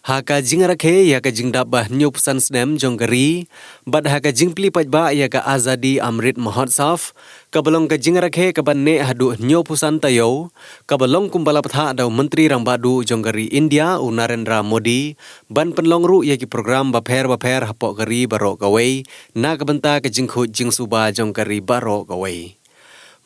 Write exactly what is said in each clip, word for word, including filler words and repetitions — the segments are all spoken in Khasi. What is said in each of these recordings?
Ha ka jingrakhe ïa ka jingdap ba hynñiew phew san snem jong ka ri bad ha ka jingplie paidbah ïa ka Azadi Amrit Mahotsav, kaba long ka jingrakhe kaban neh haduh hynñiew phew san taïew, kaba long kumba la bthah da u Myntri Rangbah Duh jong ka ri India u Narendra Modi, ban pynlong ruh ïa ki program bapher bapher hapoh ka ri baroh kawei na ka bynta ka jingkhuid jingsuba jong ka ri baroh kawei.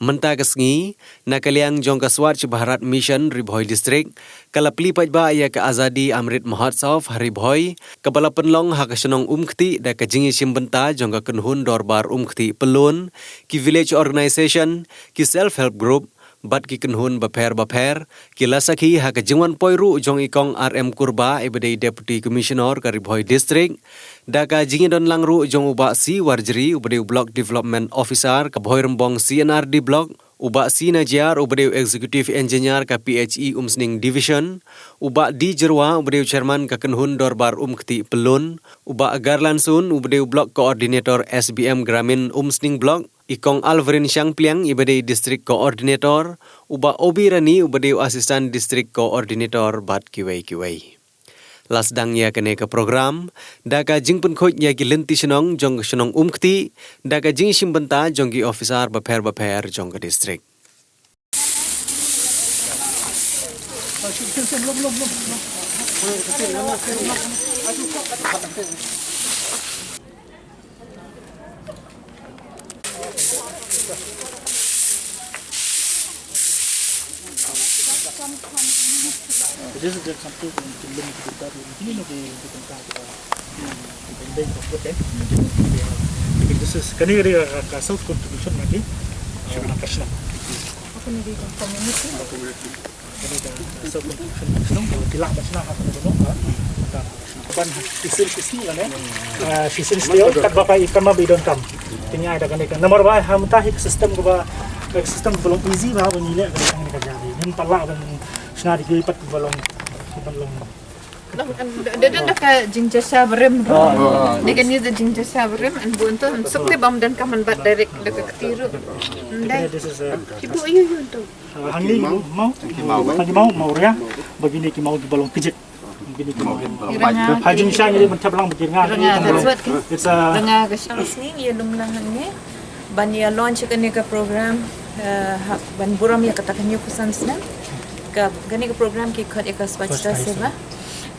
Mynta ka sngi, na ka liang jong ka Swachh Bharat Mission Ri Bhoi District, ka la plie paidbah ïa ka Azadi Amrit Mahotsav ha Ri Bhoi, kaba la pynlong ha ka shnong Umkti da ka jingïashim bynta jong ka kynhun dorbar Umkti Pyllun, ki village organisation, ki self help group, bad ki kynhun bapher bapher, ki la sakhi ha ka jingwan poi ruh jong i Kong R M Kurbah iba dei Deputy Commissioner ka Ri Bhoi District, da ka jingïadon lang ruh jong u Bah C Warjri uba dei u Block Development Officer ka Bhoirymbong C and R D Block, u Bah C Najiar uba dei u Executive Engineer ka P H E Umsning Division, u Bah D Jyrwa uba dei u Chairman ka kynhun dorbar Umkti Pyllun, u Bah Garlansun uba dei u Block Coordinator S B M Gramin Umsning Block, i Kong Alvarin Shangpliang iba dei District Coordinator, u Bah Obi Rani uba dei u Assistant District Coordinator bad kiwei kiwei. La sdang ïa kane ka program da ka jingpynkhuid ïa ki lynti shnong jong ka shnong Umkti da ka jingïashim bynta jong ki officer bapher bapher jong ka district. This is the something to look into that. Ini nanti kita tentang kita. Kane ka, ka, ka self contribution nanti. Shibana kashna. Kane ka self contribution kashna. Kila kashna ha kane ka. Ban tisin tisin la ne. Ah, tisin steo kat ba ka ikan ma bidon kam. Tinya ada kane ka. Namar ba ha mata hi system ka ba, system belum easy ba, ba ni le kane ka jadi. Ni pala ban shna di kiri pat belum, belum. Nang, an, da, da, da ka jingjasha barim. Da ka ni da jingjasha barim, an bun tu, an suk te bam dan kaman bat direct da ka ktiru. Ndai. This is a, kibu ayu yu tu. Hangi mau, hangi mau, mau ria, begini ki mau di balong kejit. Begini ki mau. Iranga. Hajing shang ini mentab lang begini. Iranga, that's what. It's a. Iranga ka shang sning ye lum lang hangi. Ban ïa launch kane ka program, eh, ha, ban burom ïa kata ka hynñiew phew san snem. Ka, kane ka program ki khot ïa ka Swachhata Seva.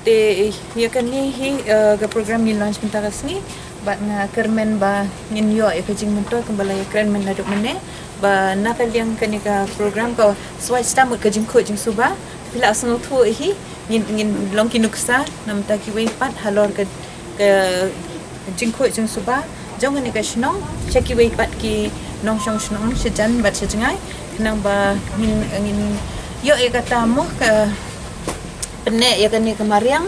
Te, eh, ïa kane hi, eh, ka program ngin launch mynta ka sngi. Bad nga kyrmen ba ngin ïoh ïa ka jingmyntoi kumba la ïa kyrmen naduh mynne. Ba na ka liang kane ka program ka Swachhata mut ka jingkhuid jingsuba. Phi la sngewthuh hi, ngin, ngin long ki nuksa, namta kiwei pat halor ka, ka jingkhuid jingsuba jong kane ka shnong, sha kiwei pat ki nongshong shnong, shajan bad shajngai, khnang ba ngin, ngin ïoh ïa kata mo ka pynneh ïa kane ka mariang,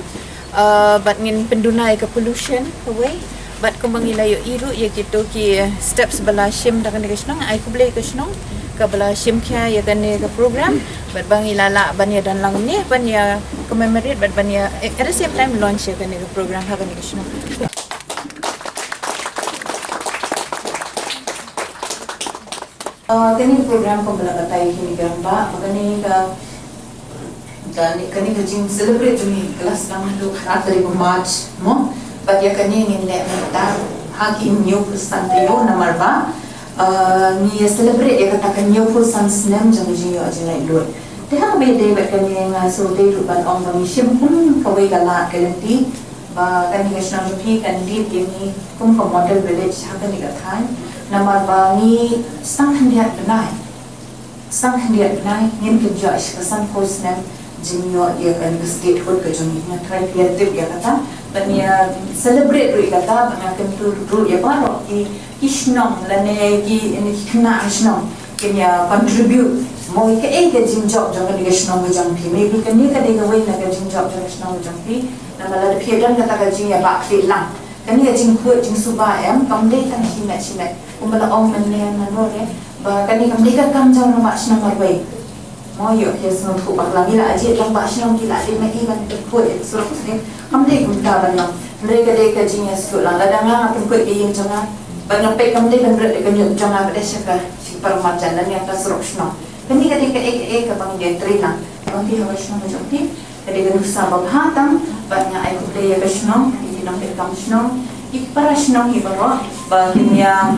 ah, bad ngin pynduna ïa ka pollution kawei, bad kumba ngi la ïohi ruh ïa kito ki steps ba la shim da kane ka shnong, ai khublei ka shnong kaba la shim khia ïa kane ka program, bad ba ngi la lah ban ïa don lang ne, ban ïa commemorate, bad ban ïa, at the same time, launch ïa kane ka program ha kane ka shnong. Ah, kane ka program kumba la batai kine ki rangbah, ba kane ka, kane, kane ka jing celebrate jong ngi ka la sdang haduh khatar tarik u March mo. Bad ïa kane ngin leh mynta ha ki hynñiew phew san taïew namar ba, ah, ngi ïa celebrate ïa kata ka hynñiew phew san snem jong ka jingïoh jinglaitluid. Te ha kaba ïadei bad kane nga sngewdei ruh ban ong ba ngi shim kum kawei ka lad ka lynti. Ba kane ka shnong jong phi kan dei ïa ngi kum ka model village ha kane ka thaiñ. Namar ba ngi san khyndiat bnai. San khyndiat bnai ngin kynjoh ïa ka san phew snem jingïoh ïa kane ka statehood ka jong ngi. Nga trai phi ïa tip ïa kata. Bad ngi ïa celebrate ruh ïa kata, bad nga kyntu ruh ïa baroh ki, ki shnong lane ki, ki khynnah shnong kin ïa contribute mo ïa kaei ka jingjop jong kane ka shnong ka jong phi. Maybe kane ka dei kawei na ka jingjop jong ka shnong ka jong phi. Namar lada phi ïa don kata ka jingïabakla lang. Kane ka jingkhuid jingsuba em, kam dei tang shimet shimet. Kumba la ong mynne nalor eh, ba kane kam dei ka kam jong rangbah shnong marwei. Mo ïoh phi sngewthuh bakla, ngi la jied rangbah shnong ki la dei ma i ban pynkhuid ïa ka surok sdang. Kam dei kumta ban long. Hynrei ka dei ka jingïasuk lang. Lada nga nga pynkhuid ka ïing jong nga, Ba nga peit kam dei ban rit ïa ka ñiut jong nga ba dei sha ka, sha ka para marjan lane ïa ka surok shnong. Kane ka dei kaei kaei kaba ngi ïatrei lang. Ba phi ha ka shnong ka jong phi ka dei ka nuksa ba bha tam, bad nga ai khublei ïa ka shnong, ïa ki nongtrei kam shnong, ki para shnong hi baroh ba kin ïa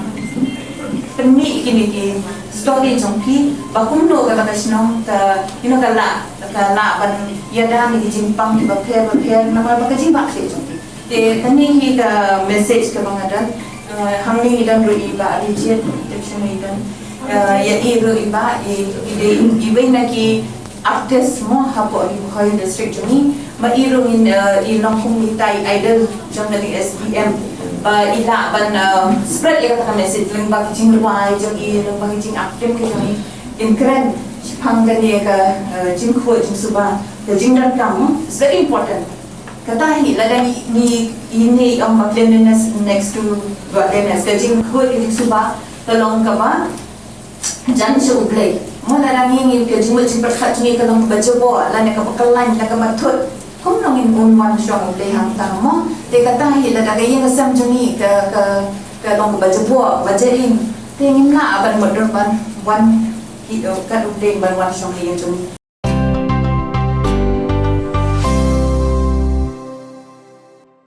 pynmih kine ki story jong ki, ba kumno kata ka shnong ka, you know, ka lah, ka lah ban ïada ïa ki jingpang kiba pher ba pher namar ba ka jingbakla jong ki. Te kane hi ka message kaba nga don. Eh, hangne ngi don ruh i Bah Arijit, te shu ngi don, eh, ïa i ruh i Bah, i, i dei iwei na ki artist mo hapoh Ri Bhoi District jong ngi. Ma i ruh ngin, eh, i long kum i tai idol jong ka S B M. Ba i lah ban, eh, spread ïa kata ka message lyngba ki jingrwai jong i, lyngba ki jingacting ka jong i. Kin kren shaphang kane ka, eh, jingkhuid jingsuba, ka jingdonkam mo. It's very important. Kata hi lada ngi, ngi, ngi ong ba cleanliness next to godliness, ka jingkhuid ka jingsuba ka long kaba jan sha U Blei. Mo lada ngi, ngi ka jingmut jingpyrkhat jong ngi ka long kaba jaboh lane kaba kyllain lane kaba thut, kumno ngin wan shong U Blei hangta mo? Te kata hi lada ka ïing ka sem jong ngi ka, ka, ka long kaba jaboh, ba jain, te ngim lah ban mut ban wan hi, eh, kat U Blei ban wan shong ka ïing jong ngi.